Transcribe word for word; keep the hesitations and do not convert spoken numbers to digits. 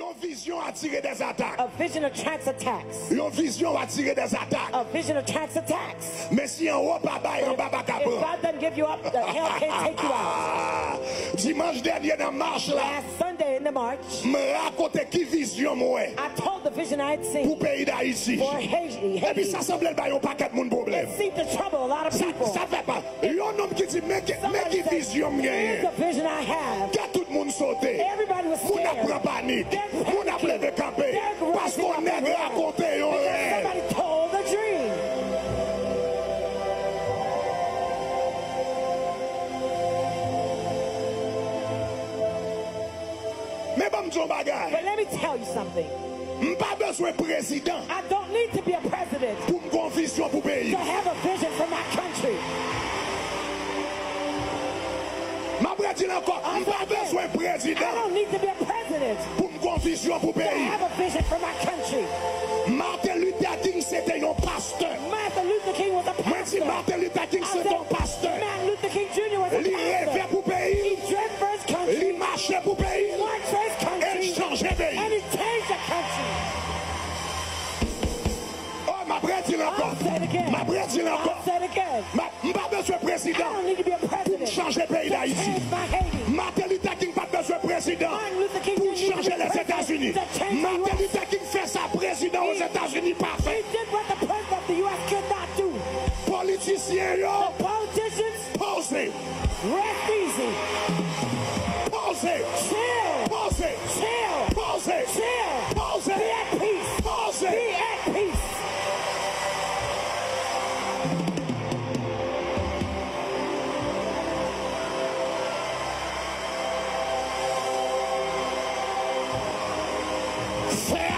Yon vizyon atire dèzatak. A vision attracts attacks. Yon vizyon atire dèzatak. A vision attracts attacks. Men si anwo pa bay, anba pa ka pran. If God doesn't give you up, the hell can't take you out. Dimanch dènye nan mach la, Last Sunday in the march, m rakonte ki vizyon m wè I told the vision I had seen pou peyi Dayiti. For Haiti. Epi sa sanble l bay yon pakèt moun pwoblèm. It seemed to trouble a lot of people. Sa fè pa. Yon nonm ki di, men ki, men ki vizyon m genyen. Here's the vision I have. Kè tout moun sote. Everybody was scared. Moun ap pran panik. They're panicking. Moun ap leve kanpe. They're rising up and running. Paske yon nèg rakonte yon rèv. Because somebody told a dream. Men ban m di yon bagay. But let me tell you something. M pa bezwen prezidan. I don't need to be a president pou m gon vizyon pou peyi. To have a vision for my country. M ap redi l ankò, m pa bezwen prezidan. I don't need to be a president pou m gon vizyon pou peyi. To have a vision for my country. Martin Luther King se te yon pastè. Martin Luther King was a pastor. Mwen di Martin Luther King se te yon pastè. Martin Luther King Junior was a pastor. Li reve pou peyi. He dreamt for his country. Li mache pou peyi. He worked for his country. E l chanje peyi. And he changed the country. Oh, m ap redi l ankò. I'll say it again. M ap redi l ankò. I'll say it again. M ap, m pa bezwen prezidan pou m chanje peyi Dayiti. I don't need to be a president to change my Haiti. Martin Luther King pa t bezwen prezidan pou l chanje Lèzetazini. He didn't want the president to change my Haiti. Martin Luther King fè sa prezidan Ozetazini pa fè. He did what the president of the U S could not do. Politisyen yo, the politicians, poze. Rest easy. Poze. Chill. Poze. Chill. Poze. Chill. Poze. Be at peace. Poze. Be at peace. Fè